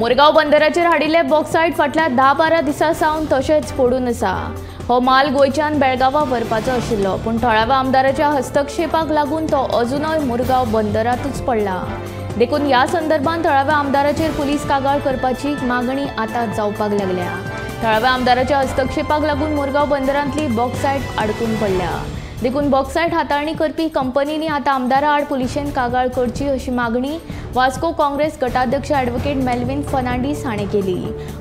मुरगांव बंदराचेर हाडिल्ले बॉक्सायट फाटल्या 10-12 दिसां सावन तशेंच पडून आसा। हो माल गोंयच्यान बेळगांवा व्हरपाचो आशिल्लो, पूण थळाव्या आमदाराच्या हस्तक्षेपाक लागून तो अजुनूय मुरगांव बंदरातूच पडला। देखून ह्या संदर्भात थळाव्या आमदाराचेर पुलीस कागाळ करपाची मागणी आतां जावपाक लागल्या। थळाव्या आमदाराच्या हस्तक्षेपाक लागून मुरगांव बंदरांतली बॉक्सायट आडकून पडल्या। देखून बॉक्सायट हाताळणी करपी कंपनींनी आतां आमदारा आड पुलिशेन कागाळ करची अशी मागणी वास्को काँग्रेस गटाध्यक्ष ॲडव्होकेट मेल्विन फर्नांडीस हाणें केली।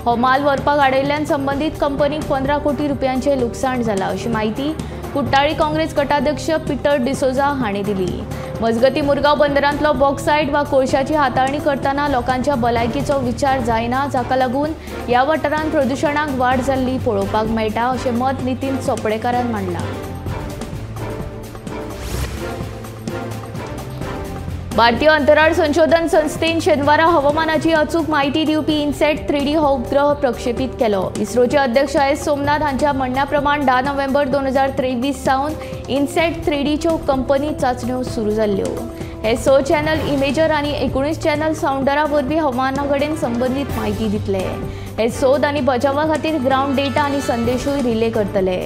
हो माल व्हरपाक आडयल्ल्यान संबंदीत कंपनीक 15 कोटी रुपयांचें लुकसाण जालां अशी म्हायती कुट्टाळी काँग्रेस गटाध्यक्ष पिटर डिसोजा हाणें दिली। मजगतीं मुरगांव बंदरांतलो बॉक्सायट वा कोळशाची हाताळणी करतना लोकांच्या भलायकीचो विचार जायना, जाका लागून ह्या वाठारांत प्रदुशणाक वाड जाल्ली पळोवपाक मेळटा अशें मत नितीन चोपडेकारान मांडलां। भारतीय अंतराळ संशोधन संस्थेन शेनवारा हवामानाची अचूक माहिती दिवपी इनसेट 3D हो उपग्रह प्रक्षेपित केलो। इस्रोचे अध्यक्ष एस सोमनाथ हांच्या म्हणण्या प्रमाण 10 नोव्हेंबर 2023 सावन इनसेट 3Dच्यो कंपनी चाचण्यो सुरू जाल्ल्यो। हे 6 चॅनल इमेजर आनी 19 चॅनल सावंडरा वरवीं हवामाना कडेन संबंदीत म्हायती दितले। हे सोद आनी बचावा खातीर ग्रावंड डेटा आनी संदेशूय रिले करतले।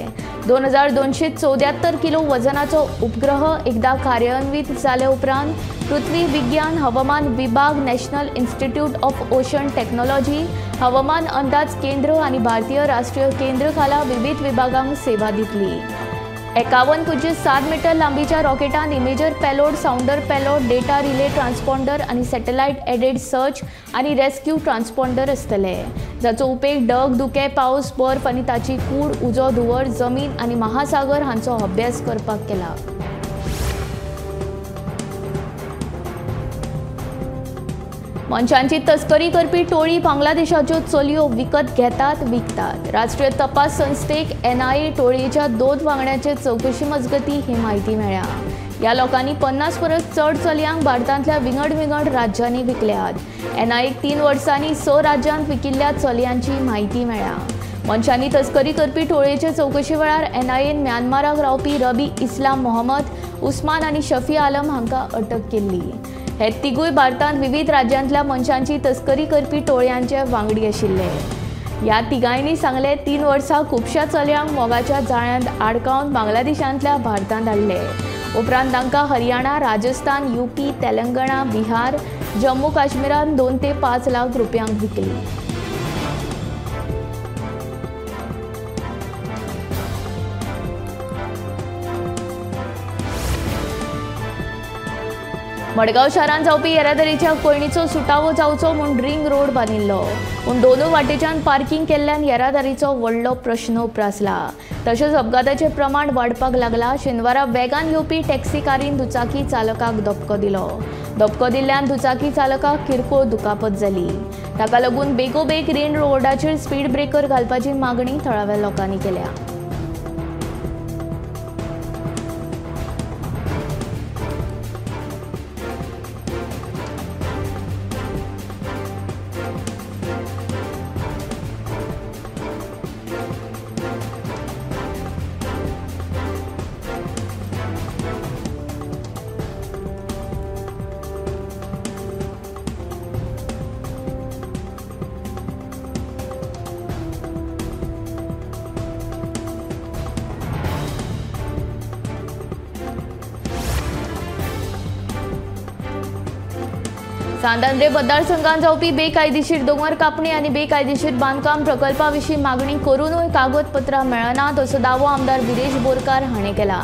2274 किलो वजनाचो उपग्रह एकदा कार्यान्वित जाले उपरांत पृथ्वी विज्ञान हवामान विभाग, national institute of ocean technology, हवामान अंदाज केंद्र आनी भारतीय राष्ट्रीय केंद्र खाला विविध विभागांक सेवा दितली। 51.7 मीटर लांबीच्या रॉकेटान imager payload, sounder payload, data relay transponder आनी सॅटेलायट एडेड सर्च आनी रेस्क्यू ट्रान्सपॉन्डर आसतले, जाचो उपेग डग, धुकें, पावस, बर्फ आनी ताची कूड, उजो, धुंवर, जमीन आनी महासागर हांचो अभ्यास करपाक केला। मनशांची तस्करी करपी टोळी बांगलादेशाच्यो चलयो विकत घेतात, विकतात। राष्ट्रीय तपास संस्थेक एनआयए टोळयेच्या 2 वांगड्यांचे चवकशी मजगती ही म्हायती मेळ्ळ्या। ह्या लोकांनी 50 परस चड चलयांक भारतांतल्या विंगड विंगड राज्यांनी विकल्यात। एनआयएक 3 वर्सांनी 6 राज्यांत विकिल्ल्या चलयांची म्हायती मेळ्ळ्या। मनशांनी तस्करी करपी टोळयेचे चवकशी वेळार एनआयएन म्यानमाराक रावपी रबी इस्लाम मोहम्मद उस्मान आनी शफी आलम हांकां अटक केल्ली। हे तिगूय भारतांत विविध राज्यांतल्या मनशांची तस्करी करपी टोळयांचे वांगडी आशिल्ले। ह्या तिगांनी सांगले 3 वर्सां खुबश्या चलयांक मोगाच्या जाळ्यांत आडकावन बांगलादेशांतल्या भारतांत हाडले। उपरांत तांकां हरियाणा, राजस्थान, युपी, तेलंगणा, बिहार, जम्मू काश्मीरांत 2 ते 5 लाख रुपयांक विकली। मडगांव शारांत जावपी येरादारीच्या कोयणीचो सुटावो जावचो म्हूण रिंग रोड बांदिल्लो, पूण दोनूय वाटेच्यान पार्किंग केल्ल्यान येरादारीचो व्हडलो प्रश्न उप्रासला। तशेंच अपघाताचें प्रमाण वाडपाक लागला। शेनवारा वेगान येवपी टॅक्सी कारीन दुचाकी चालकाक धपको दिलो। धपको दिल्ल्यान दुचाकी चालकाक किरकोळ दुखापत जाली। ताका लागून बेगोबेग रिंग रोडाचेर स्पीड ब्रेकर घालपाची मागणी थळाव्या लोकांनी केल्या। सांत मतदारसंघात जावपी बेकायदेशीर दोंगर कापणी आनी बेकायदेशीर बांदकाम प्रकल्पा विशीं मागणी करूनूय कागदपत्रां मेळनात असो दावो आमदार विरेश बोरकार हाणें केला।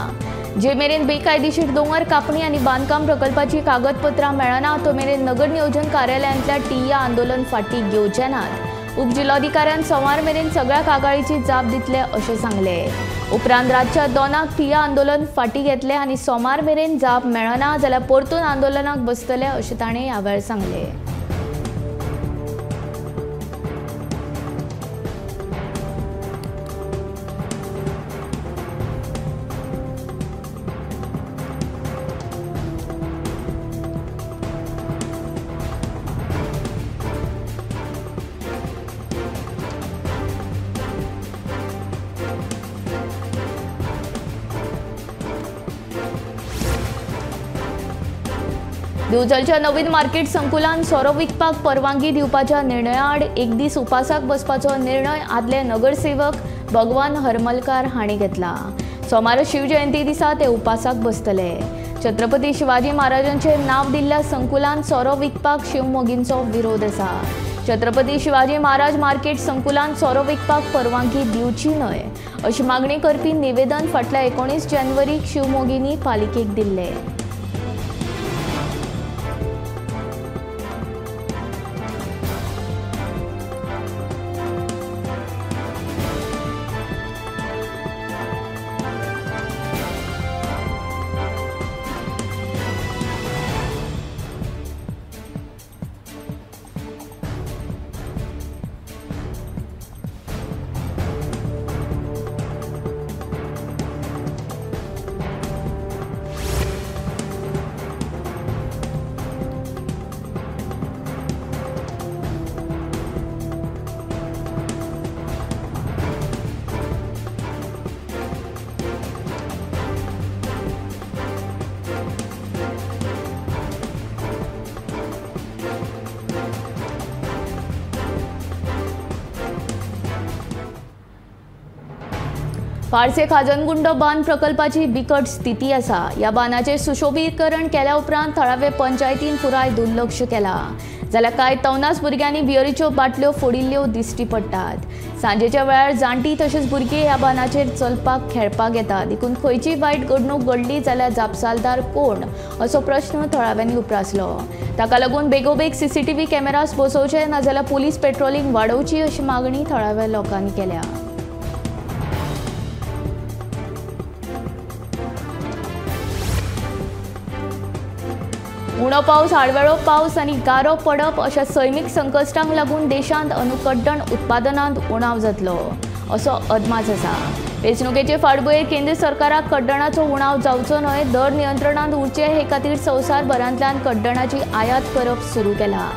जे मेरेन बेकायदेशीर दोंगर कापणी आनी बांदकाम प्रकल्पाची कागदपत्रां मेळना तो मेरेन नगर नियोजन कार्यालयांतल्या टिया आंदोलन फाटीं घेवचे नात। उपजिल्लोधिकाऱ्यान सोमार मेरेन सगळ्या कागाळीची जाप दितले अशें सांगलें। उपरांत रातच्या 2 ठिय्या आंदोलन फाटीं घेतले आनी सोमार मेरेन जाप मेळना जाल्यार परतून आंदोलनाक बसतले अशें ताणें ह्या वेळार सांगलें। दिवचलच्या नवीन मार्केट संकुलान सोरो विकपाक परवानगी दिवपाच्या निर्णया आड एक दीस उपासाक बसपाचो निर्णय आदले नगरसेवक भगवान हरमलकार हांणी घेतला. सोमारा शिवजयंती दिसा ते उपासाक बसतले. छत्रपती शिवाजी महाराजांचे नांव दिल्ल्या संकुलान सोरो विकपाक शिवमोगींचो विरोध आसा. छत्रपती शिवाजी महाराज मार्केट संकुलान सोरो विकपाक परवानगी दिवची न्हय अशी मागणी करपी निवेदन फाटल्या 19 जानेवारीक शिवमोगींनी पालिकेक दिल्लें. पार्से खाजनगुंड बांद प्रकल्पाची बिकट स्थिती आसा. ह्या बांदाचें सुशोभीकरण केल्या उपरांत थळावे पंचायतीन पुराय दुर्लक्ष केलां. जाल्यार कांय तवनास भुरग्यांनी बियरीच्यो बाटल्यो फोडिल्ल्यो दिश्टी पडटात. सांजेच्या वेळार जाणटी तशेंच भुरगीं ह्या बांदाचेर चलपाक खेळपाक येता. देखून खंयची वायट घडणूक घडली जाल्यार जापसालदार कोण असो प्रश्न थळाव्यांनी उप्रासलो. ताका लागून बेगोबेग सीसीटीव्ही कॅमेरास बसोवचे नाजाल्यार पुलीस पेट्रोलिंग वाडोवची अशी मागणी थळाव्या लोकांनी केल्या. उणो पावस, आडवेळो पावस आनी गारो पडप अशा सैमीक संकश्टांक लागून देशांत अंदू कड्डण उत्पादनांत उणाव जातलो असो अदमास आसा. वेंचणुकेचे फाटभुंयेर केंद्र सरकाराक कड्डणाचो उणाव जावचो न्हय, दर नियंत्रणांत उरचे हे खातीर संवसारभरांतल्यान कड्डणाची आयात करप सुरू केला.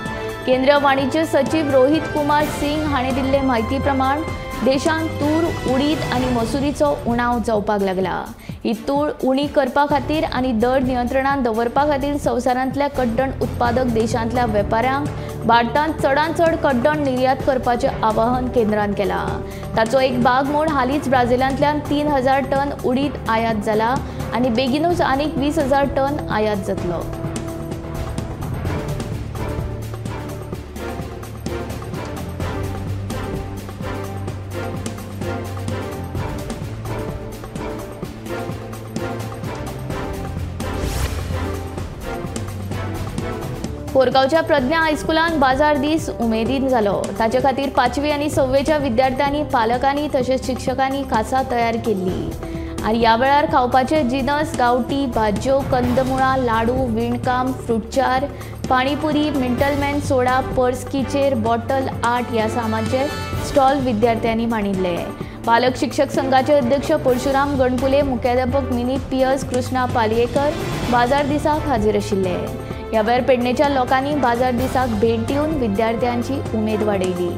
केंद्रीय वाणिज्य सचीव रोहित कुमार सिंग हांणी दिल्ले म्हायती प्रमाण देशांत तूर, उडीद आनी मसुरीचो उणाव जावपाक लागला. ही तूर उणी करपा खातीर आनी दर नियंत्रणांत दवरपा खातीर संवसारांतल्या कड्डण उत्पादक देशांतल्या वेपाऱ्यांक भारतांत चडांत चड कड्डण निर्यात करपाचें आवाहन केंद्रान केलां. ताचो एक भाग म्हूण हालींच ब्राझिलांतल्यान 3000 टन उडीद आयात जाला आनी बेगीनूच आनीक 20,000 टन आयात जातलो. कोरगांवच्या प्रज्ञा हायस्कुलान बाजार दीस उमेदीन जालो. ताचे खातीर 5वी आनी 6वेच्या विद्यार्थ्यांनी, पालकांनी तशेंच शिक्षकांनी खासा तयार केल्ली आनी ह्या वेळार खावपाचे जिनस, गांवठी भाजयो, कंदमुळां, लाडू, विणकाम, फ्रुटचार, पाणीपुरी, मिंटलमॅन सोडा, पर्स किचेर, बॉटल आर्ट ह्या सामानचे स्टॉल विद्यार्थ्यांनी मांडिल्ले. पालक शिक्षक संघाचे अध्यक्ष परशुराम गणपुले, मुख्याध्यापक मिनी पियर्स, कृष्णा पालयेकर बाजार दिसाक हाजीर आशिल्ले. ह्या वेळार पेडणेच्या लोकांनी बाजार दिसाक भेट दिवन विद्यार्थ्यांची उमेद वाडयली.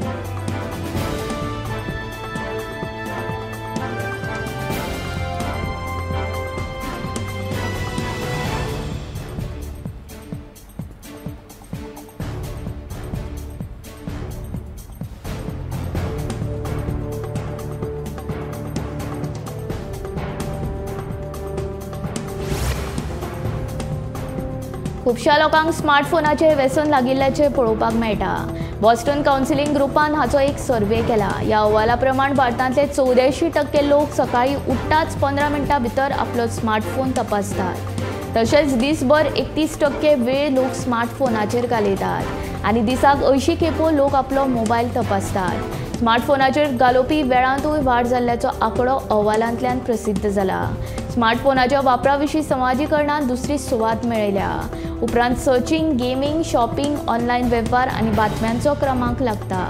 खुबश्या लोकांक स्मार्टफोनाचें व्यसन लागिल्ल्याचें पळोवपाक मेळटा. बॉस्टन कावन्सिलिंग ग्रुपान हाचो एक सर्वे केला. ह्या अहवाला प्रमाण भारतांतले 84% लोक सकाळीं उठ्ठाच 15 मिनटां भितर आपलो स्मार्टफोन तपासतात. तशेंच दिसभर 31% वेळ लोक स्मार्टफोनाचेर घालयतात आनी दिसाक 80 खेपो लोक आपलो मोबायल तपासतात. स्मार्टफोनाचेर घालोवपी वेळांतूय वाड जाल्ल्याचो आंकडो अहवालांतल्यान प्रसिद्ध जाला. स्मार्टफोनाच्या वापरा विशीं समाजीकरणान दुसरी सुवात मेळयल्या. उपरांत सर्चिंग, गेमींग, शॉपिंग, ऑनलायन वेव्हार आनी बातम्यांचो क्रमांक लागता.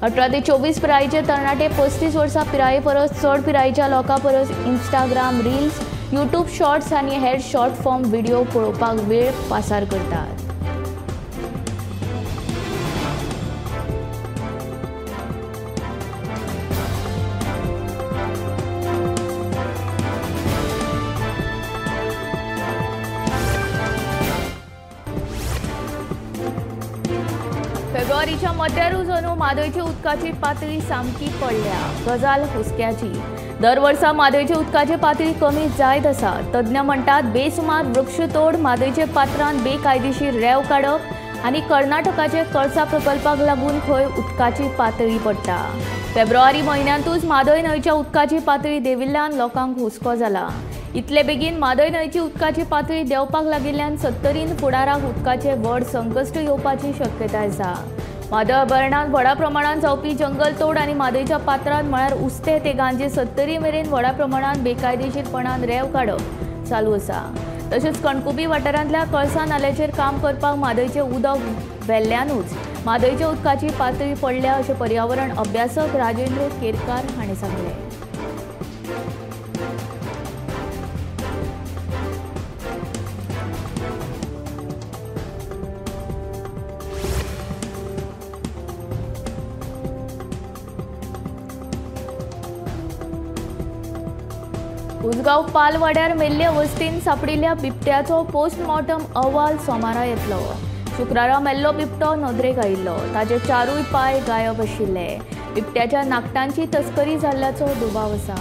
18 ते 24 पिरायेचे तरणाटे 35 वर्सां पिराये परस चड पिरायेच्या लोकां परस इंस्टाग्राम रील्स, यूट्यूब शॉर्ट्स आनी हेर शॉर्ट फॉर्म व्हिडिओ पळोवपाक वेळ पासार करतात. फेब्रुवारीच्या मध्यारूच अंदू म्हादयची उदकाची पातळी सामकी पडल्या. गजाल हुस्क्याची. दर वर्सा म्हादयची उदकाची पातळी कमी जायत आसा. तज्ञ म्हणटात बेसुमार वृक्षतोड, म्हादयचे पात्रांत बेकायदेशीर रेंव काडप आनी कर्नाटकाचे कळसा प्रकल्पाक लागून खंय उदकाची पातळी पडटा. फेब्रुवारी म्हयन्यांतूच म्हादय न्हंयच्या उदकाची पातळी देंविल्ल्यान लोकांक हुस्को जाला. इतले बेगीन म्हादय न्हंयची उदकाची पातळी देंवपाक लागिल्ल्यान सत्तरीन फुडाराक उदकाचे व्हड संकश्ट येवपाची शक्यताय आसा. म्हादय अभयारण्यांत व्हडा प्रमाणांत जावपी जंगलतोड आनी म्हादयच्या पात्रांत म्हळ्यार उस्ते ते गांजे सत्तरी मेरेन व्हडा प्रमाणांत बेकायदेशीरपणान रेंव काडप चालू आसा. तशेंच कणकुबी वाठारांतल्या कळसा नाल्याचेर काम करपाक म्हादयचें उदक व्हेल्ल्यानूच म्हादयच्या उदकाची पातळी पडल्या अशें पर्यावरण अभ्यासक राजेंद्र केरकार हांणी सांगलें. उसगांव पालवाड्यार मेल्ले अवस्थेन सापडिल्ल्या बिबट्याचो पोस्टमॉर्टम अहवाल सोमारा येतलो. शुक्रारा मेल्लो बिबटो नदरेक आयिल्लो. ताचे चारूय पांय गायब आशिल्ले. बिबट्याच्या नाकटांची तस्करी जाल्ल्याचो दुबाव आसा.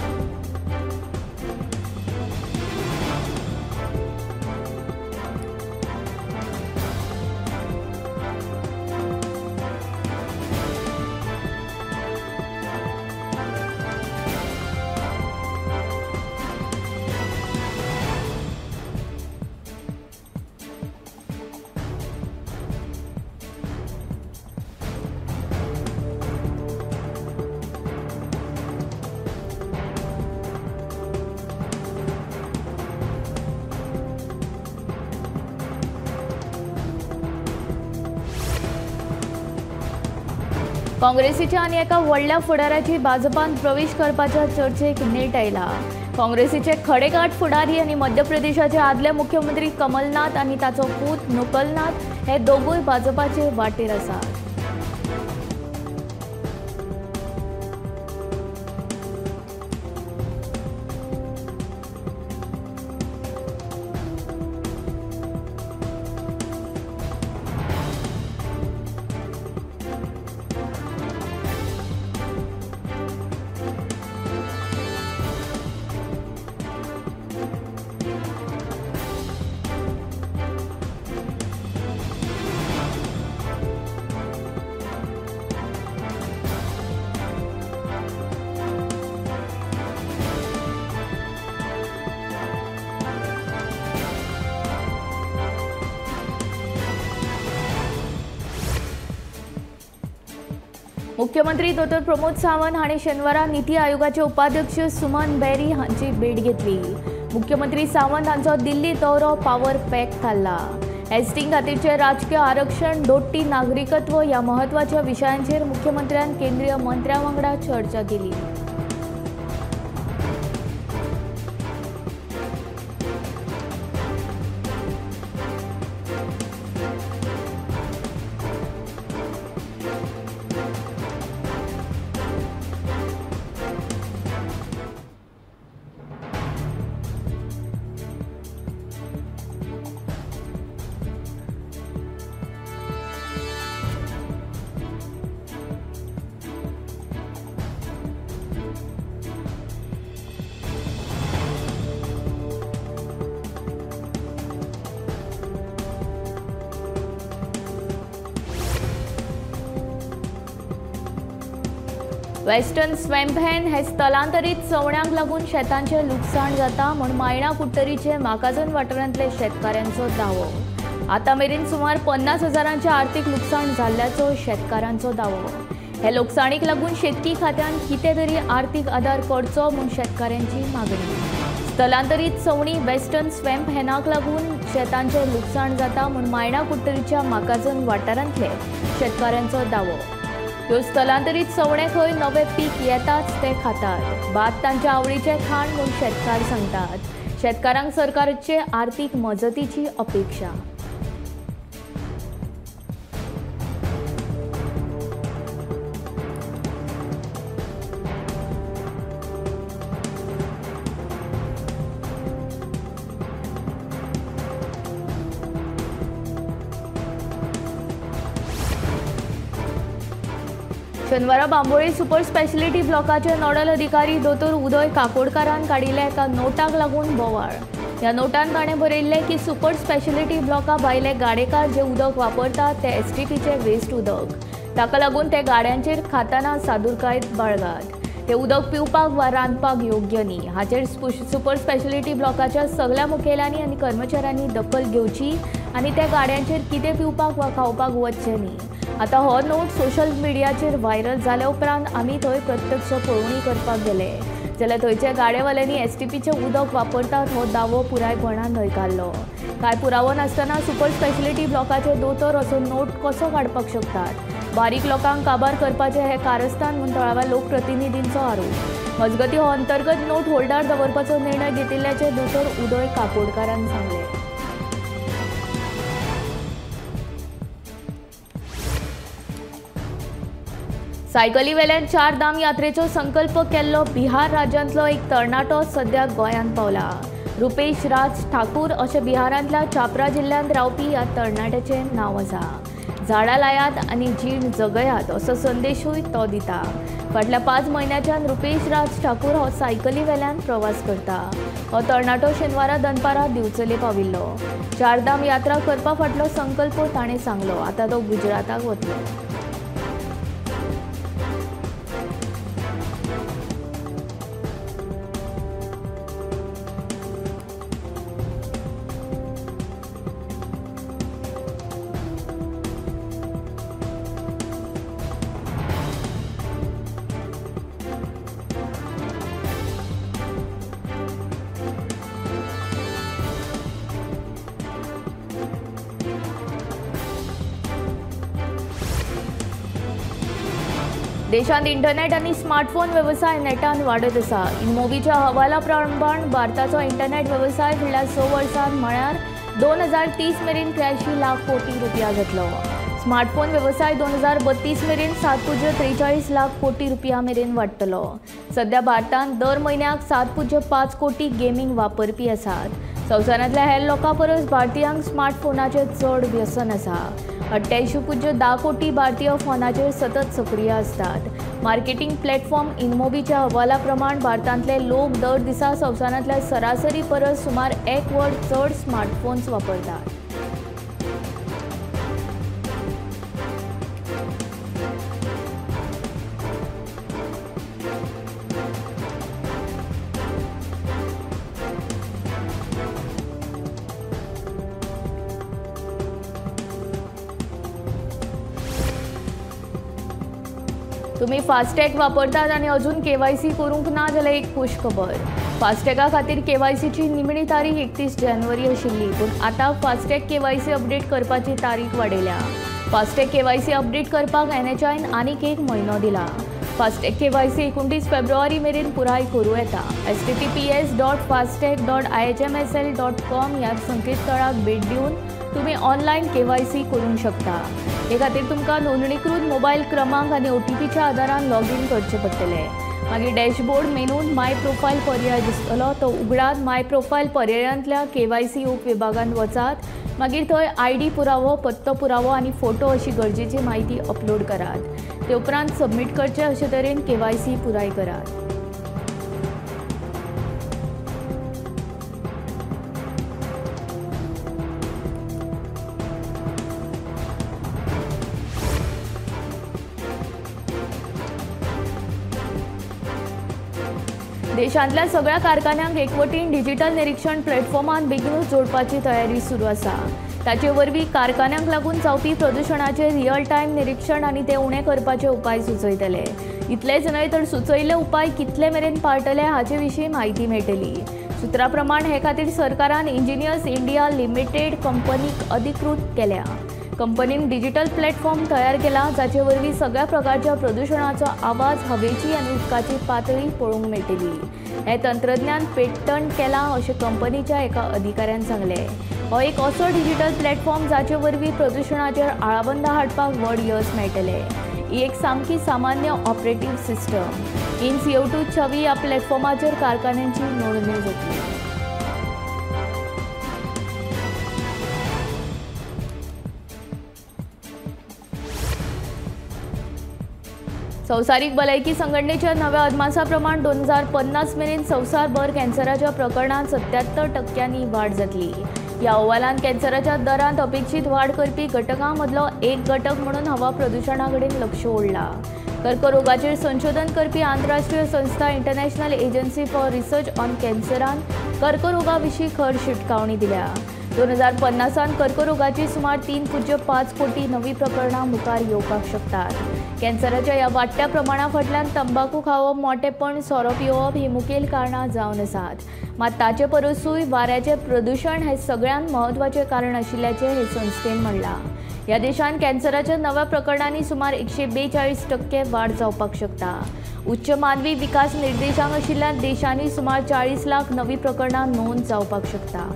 काँग्रेसीच्या आनी एका व्हडल्या फुडाऱ्याची भाजपान प्रवेश करपाच्या चर्चेक नेट आयला. काँग्रेसीचे खडेगांठ फुडारी आनी मध्य प्रदेशाचे आदले मुख्यमंत्री कमलनाथ आनी ताचो पूत नुकलनाथ हे दोगूय भाजपाचे वाटेर आसात. मुख्यमंत्री डॉ प्रमोद सावंत हांणी शेनवारा नीती आयोगाचे उपाध्यक्ष सुमन बेरी हांची भेट घेतली. मुख्यमंत्री सावंत हांचो दिल्ली दौरो पावर पॅक थारला. एसटी खातीरचे राजकीय आरक्षण, दोट्टी नागरिकत्व ह्या म्हत्वाच्या विशयांचेर मुख्यमंत्र्यान केंद्रीय मंत्र्यां वांगडा चर्चा केली. वेस्टर्न स्वॅम्पहॅन हे स्थलांतरीत सवण्यांक लागून शेतांचें लुकसाण जाता म्हूण मायणा कुडटरीचे माकाजन वाठारांतले शेतकारांचो दावो. आतां मेरेन सुमार 50,000 आर्थिक लुकसाण जाल्ल्याचो शेतकारांचो दावो. हे लुकसाणीक लागून शेतकी खात्यान कितें तरी आर्थिक आदार करचो म्हूण शेतकारांची मागणी. स्थलांतरीत सवणी वेस्टर्न स्वॅम्पहॅनाक लागून शेतांचें लुकसाण जाता म्हूण मायणा कुडटरीच्या माकाजन वाठारांतले शेतकारांचो दावो. ह्यो स्थलांतरीत सवणे खंय नवे पीक येताच ते खातात. भात तांच्या आवडीचें खाण म्हूण शेतकार सांगतात. शेतकारांक सरकारचे आर्थिक मजतीची अपेक्षा. शेनवारा बांबोळी सुपर स्पेशलिटी ब्लॉकाचे नोडल अधिकारी दोतोर उदय काकोडकारान काडिल्ल्या एका नोटाक लागून बोवाळ. ह्या नोटान ताणें बरयिल्लें की सुपर स्पेशलिटी ब्लॉका भायले गाडेकार जे उदक वापरतात ते एसटीपीचें वेस्ट उदक, ताका लागून ते गाड्यांचेर खाताना सादुरकाय बाळगात, ते उदक पिवपाक वा रांदपाक योग्य न्ही. हाचेर सुपर स्पेशलिटी ब्लॉकाच्या सगळ्या मुखेल्यांनी आनी कर्मचाऱ्यांनी दखल घेवची आनी त्या गाड्यांचेर कितें पिवपाक वा खावपाक वचचें न्ही. आतां हो नोट सोशल मिडियाचेर व्हायरल जाल्या उपरांत आमी थंय प्रत्यक्ष पळोवणी करपाक गेले जाल्यार थंयच्या गाडेवाल्यांनी एसटीपीचें उदक वापरतात हो दावो पुरायपणान न्हयकारलो. कांय पुरावो नासतना सुपर स्पेशलिटी ब्लॉकाचे दोतोर असो नोट कसो काडपाक शकतात? बारीक लोकांक काबार करपाचें हें कारस्थान म्हूण थळाव्या लोकप्रतिनिधींचो आरोप. मजगतीं हो अंतर्गत नोट होल्डार दवरपाचो निर्णय घेतिल्ल्याचें दोतोर उदय काकोडकारान सांगलें. सायकली वेल्यान चार धाम यात्रेचो संकल्प केल्लो बिहार राज्यांतलो एक तरणाटो सद्या गोंयांत पावला. रुपेश राज ठाकूर अशें बिहारांतल्या चापरा जिल्ल्यांत रावपी ह्या तरणाट्याचें नांव आसा. झाडां लायात आनी जीण जगयात असो संदेशूय तो दिता. फाटल्या 5 म्हयन्याच्यान रुपेश राज ठाकूर हो सायकली वेल्यान प्रवास करता. हो तरणाटो शेनवारा दनपारां दिवचले पाविल्लो. चारधाम यात्रा करपा फाटलो संकल्प ताणें सांगलो. आतां तो गुजराताक वतलो. देशांत इंटरनेट आनी स्मार्टफोन वेवसाय नेटान वाडत आसा. इनमोबीच्या हवाला प्रमाण भारताचो इंटरनेट वेवसाय फुडल्या 6 वर्सांत म्हळ्यार 2030 मेरेन 83 लाख कोटी रुपया जातलो. स्मार्टफोन वेवसाय 2032 मेरेन 7.43 लाख कोटी रुपया मेरेन वाडटलो. सद्या भारतांत दर म्हयन्याक 7.5 कोटी गेमींग वापरपी आसात. संवसारांतल्या हेर लोकां परस भारतीयांक स्मार्टफोनाचें चड व्यसन आसा. 88.10 कोटी भारतीय फोनाचेर सतत सक्रीय आसतात. मार्केटिंग प्लॅटफॉर्म इनमोबीच्या अहवाला प्रमाण भारतांतले लोक दर दिसा संवसारांतल्या सरासरी परस सुमार 1 वर चड स्मार्टफोन्स वापरतात. तुम्ही फास्टॅग वापरतात आनी अजून केवायसी करूंक ना जाल्यार एक खूश खबर. फास्टॅगा खातीर केवायसीची निमणी तारीख 31 जानेवारी आशिल्ली, पूण आतां फास्टॅग केवायसी अपडेट करपाची तारीख वाडयल्या. फास्टॅग केवायसी अपडेट करपाक एनएचआयन आनीक 1 म्हयनो दिला. फास्टॅग केवायसी 29 फेब्रुवारी मेरेन पुराय करूं येता. https.fastag.ihmsl.com ह्या संकेतथळाक भेट दिवन तुमी ऑनलायन केवायसी करूंक शकता. हे खातीर तुमकां नोंदणीकृत मोबायल क्रमांक आनी ओटीपीच्या आदारान लॉगीन करचें पडटलें. मागीर डॅशबोर्ड मेनून माय प्रोफायल पर्याय दिसतलो, तो उगडात. माय प्रोफायल पर्यायांतल्या केवायसी उपविभागांत वचात. मागीर थंय आयडी पुरावो, पत्तो पुरावो आनी फोटो अशी गरजेची म्हायती अपलोड करात. ते उपरांत सबमीट करचें. अशे तरेन केवायसी पुराय करात. देशांतल्या सगळ्या कारखान्यांक एकवटीन डिजिटल निरीक्षण प्लॅटफॉर्मान बेगीनूच जोडपाची तयारी सुरू आसा. ताचे वरवीं कारखान्यांक लागून जावपी प्रदुशणाचें रियल टायम निरीक्षण आनी ते उणें करपाचे उपाय सुचयतले. इतलेंच न्हय तर सुचयल्ले उपाय कितले मेरेन पाळटले हाचे विशीं म्हायती मेळटली. सुत्रा प्रमाण हे खातीर सरकारान इंजिनियर्स इंडिया लिमिटेड कंपनीक अधिकृत केल्या. कंपनीन डिजिटल प्लॅटफॉर्म तयार केला जाचे वरवीं सगळ्या प्रकारच्या प्रदुशणाचो आवाज, हवेची आनी उदकाची पातळी पळोवंक मेळटली. हें तंत्रज्ञान पेटंट केलां अशें कंपनीच्या एका अधिकाऱ्यान सांगलें. हो एक असो डिजिटल प्लॅटफॉर्म जाचे वरवीं प्रदुशणाचेर आळाबंदा हाडपाक व्हड यश मेळटलें. ही एक सामकी सामान्य ऑपरेटीव सिस्टम. इन CO2 छवी ह्या प्लॅटफॉर्माचेर कारखान्यांची नोंदणी जातली. संवसारीक भलायकी संघटनेच्या नव्या अदमासा प्रमाण 2050 मेरेन संवसारभर कॅन्सराच्या प्रकरणांत 77% वाड जातली. ह्या अहवालांत कॅन्सराच्या दरांत अपेक्षीत वाड करपी घटकां मदलो एक घटक म्हणून हवा प्रदुशणा कडेन लक्ष ओडलां. कर्करोगाचेर संशोधन करपी आंतरराष्ट्रीय संस्था international agency for research on कॅन्सरान कर्करोगा विशीं खर शिटकावणी दिल्या. 2050 कर्करोगाची सुमार 3.5 कोटी नवी प्रकरणां मुखार येवपाक शकतात. कॅन्सराच्या ह्या वाडट्या प्रमाणा फाटल्यान तंबाकू खावप, मोटेपण, सोरो पिवप ही मुखेल कारणां जावन आसात. मात ताचे परसूय वाऱ्याचें प्रदुशण हें सगळ्यांत म्हत्वाचें कारण आशिल्ल्याचें हे संस्थेन म्हणलां. ह्या देशांत कॅन्सराच्या नव्या प्रकरणांनी सुमार 142% वाड जावपाक शकता. उच्च मानवी विकास निर्देशांक आशिल्ल्या देशांनी सुमार 40 लाख नवी प्रकरणां नोंद जावपाक शकता.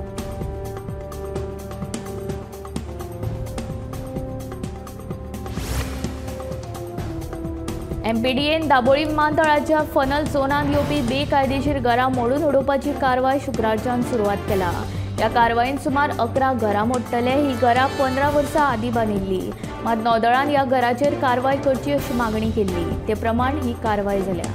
एमपीडीएन दाबोळी विमानतळाच्या फनल झोनांत येवपी बेकायदेशीर घरां मोडून उडोवपाची कारवाय शुक्रारच्यान सुरवात केला. ह्या कारवायेन सुमार 11 घरां मोडटले. ही घरां 15 वर्सां आदीं बांदिल्ली, मात नौदळान ह्या घराचेर कारवाय करची अशी मागणी केल्ली. ते प्रमाण ही कारवाय जाल्या.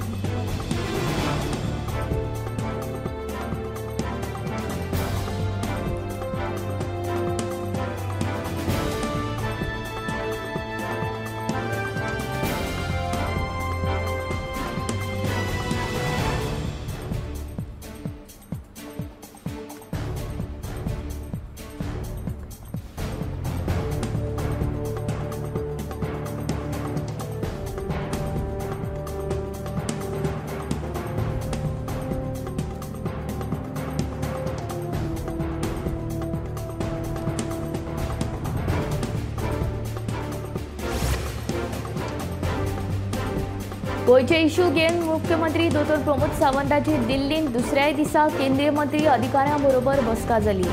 गोंयचे इश्यू घेवन मुख्यमंत्री दोतोर प्रमोद सावंताची दिल्लींत दुसऱ्याय दिसा केंद्रीय मंत्री अधिकाऱ्यां बरोबर बसका जाली.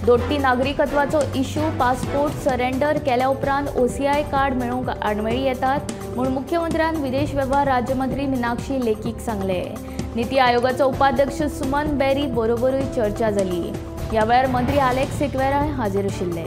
दोट्टी नागरिकत्वाचो इश्यू, पासपोर्ट सरेंडर केल्या उपरांत ओसीआय कार्ड मेळोवंक आडमेळी येतात म्हूण मुख्यमंत्र्यान विदेश वेव्हार राज्यमंत्री मिनाक्षी लेखीक सांगलें. निती आयोगाचो उपाध्यक्ष सुमन बेरी बरोबरूय चर्चा जाली. ह्या वेळार मंत्री आलेक्स सिक्वेराय हाजीर आशिल्ले.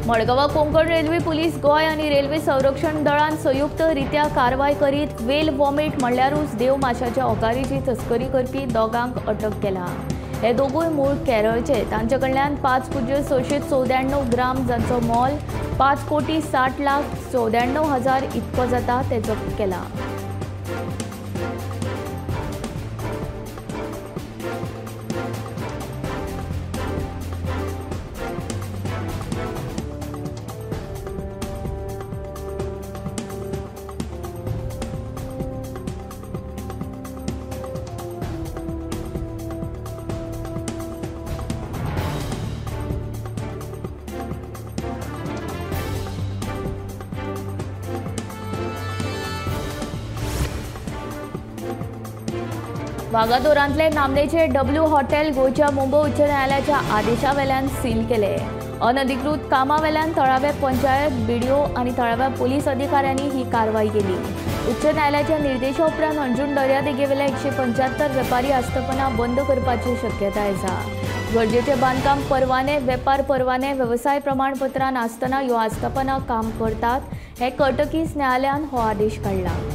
मडगांवां कोंकण रेल्वे पुलीस गोंय आनी रेल्वे संरक्षण दळान संयुक्त रित्या कारवाय करीत वेल वॉमिट म्हणल्यारूच देव माशाच्या ओकारीची तस्करी करपी दोगांक अटक केला. हे दोगूय मूळ केरळचे. तांचे कडल्यान 5.694 ग्राम जांचो मोल 5,60,94,000 इतको जाता ते जप्त केला. वागातोरांतले नामनेचे डब्ल्यू हॉटेल गोंयच्या मुंबय उच्च न्यायालयाच्या आदेशा वेल्यान सील केले. अनधिकृत कामा वेल्यान थळावे पंचायत, बीडीओ आनी थळाव्या पुलीस अधिकाऱ्यांनी ही कारवाय केली. उच्च न्यायालयाच्या निर्देशा उपरांत अंजूण दर्यादेगेवेल्या 175 वेपारी आस्थापनां बंद करपाची शक्यताय आसा. गरजेचे बांदकाम परवाने, वेपार परवाने, वेवसाय प्रमाणपत्रां नासतना ह्यो आस्थापनां काम करतात हें कळटकीच न्यायालयान हो आदेश काडला.